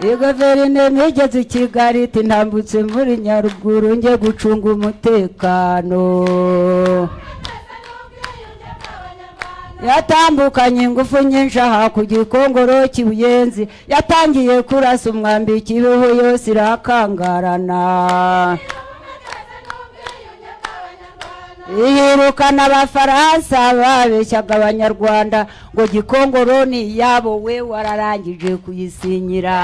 Guverinoma igeze i Kigali iti ntambutse muri Nyaruguru njye gucunga umutekano. Yatambukanye ingufu nyinshi aha ku Gikongoro cy'Ibuyenzi, yatangiye kurasa umwambi Kibeho yose irakangarana. Yirukana Abafaransa babeshyaga Abanyarwanda ngo Gikongoro ni iyabo, we wararangije kuyisinyira.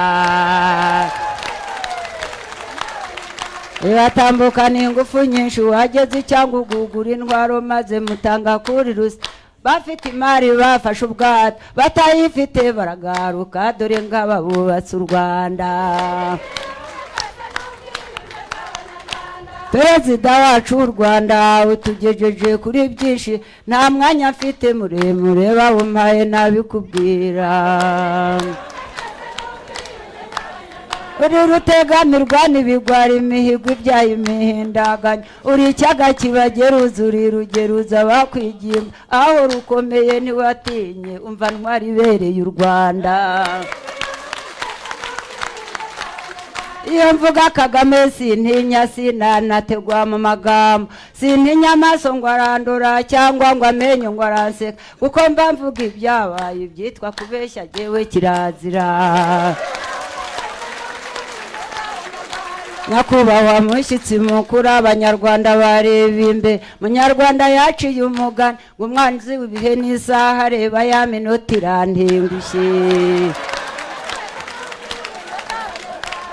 Batambukana ingufu nyinshi wageze cyangwa ugugura intwaro maze mutanga kuri rusa. Bafite imari bafashe ubwato, batayifite baragaruka, dore ngaba bubatse u Rwanda. Perezida wacu w'u Rwanda utugejeje kuri byinshi, nta mwanya mfite muremure bawumpaye nabikubwira. Uri rutegamirwa n'ibigwari imihigo ibyaye imihindaganya, uri icyaga kibageruza, uri rugeruza bakwigimba, aho rukomeye ntiwatinye, umva ntwari ibereye u Rwanda. Iyo mvuga Kagame sintinya, sinanategwa mu magambo, sintinya amaso ngo arandura cyangwa ngo amenyo ngo aranseka, kuko mba mvuga ibyabaye, ibyitwa kubeshya jyewe kirazira. Nyakubahwa mushyitsi mukuru, Abanyarwanda bareba imbe, Munyarwanda yaciye umugani ngo umwanzi w'ibihe n'isaha reba ya minota irantengushye.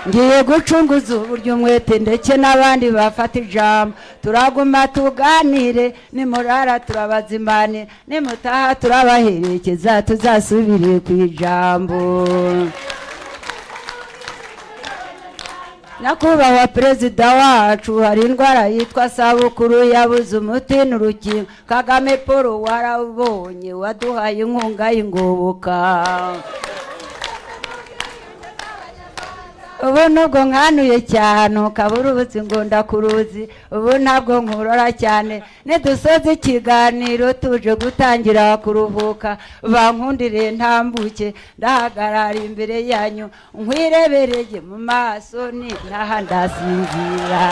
Ngiye gucunguza uburyo umwete ndetse n'abandi bafata ijambo, turaguma tuganire, nimurara turabazimanira, nimutaha turabaherekeza, tuzasubire ku ijambo. Nyakubahwa perezida wacu, hari indwara yitwa sabukuru yabuze umuti n'urukingo, Kagame Paul warabonye waduhaye inkunga y'ingoboka. Ubu nubwo nkanuye cyane ukabura ubuzi ngo ndakuruzi, ubu ntabwo nkurora cyane, nidusoza ikiganiro tuje gutangira kuruhuka, bankundire ntambuke ndahagarara imbere yanyu nkwirebereye mu maso ni ntaha ndasinzira.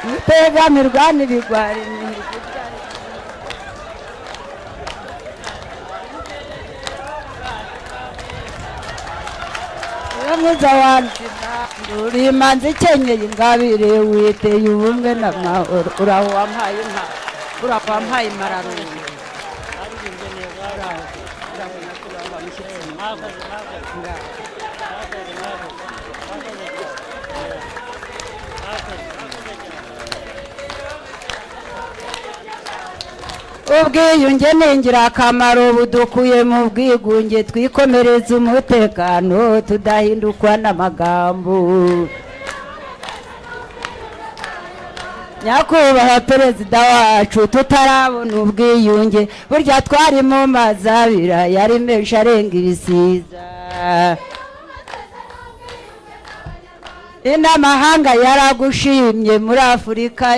Mutegamirwa n'ibigwari imihigo. Mwiza wanjye uri imanzi ikenyeye ingabire, witeye ubumwe n'amahoro, uraho wampaye inka, uraho wampaye imararungu. Ubwiyunge ni ingirakamaro budukuye mu bwigunge, twikomereze umutekano tudahindukwa n'amagambo. Nyakubahwa perezida wacu, tutarabona ubwiyunge burya twari mu mazabira yari menshi arenga ibisiza. Inamahanga yaragushimye muri Afurika.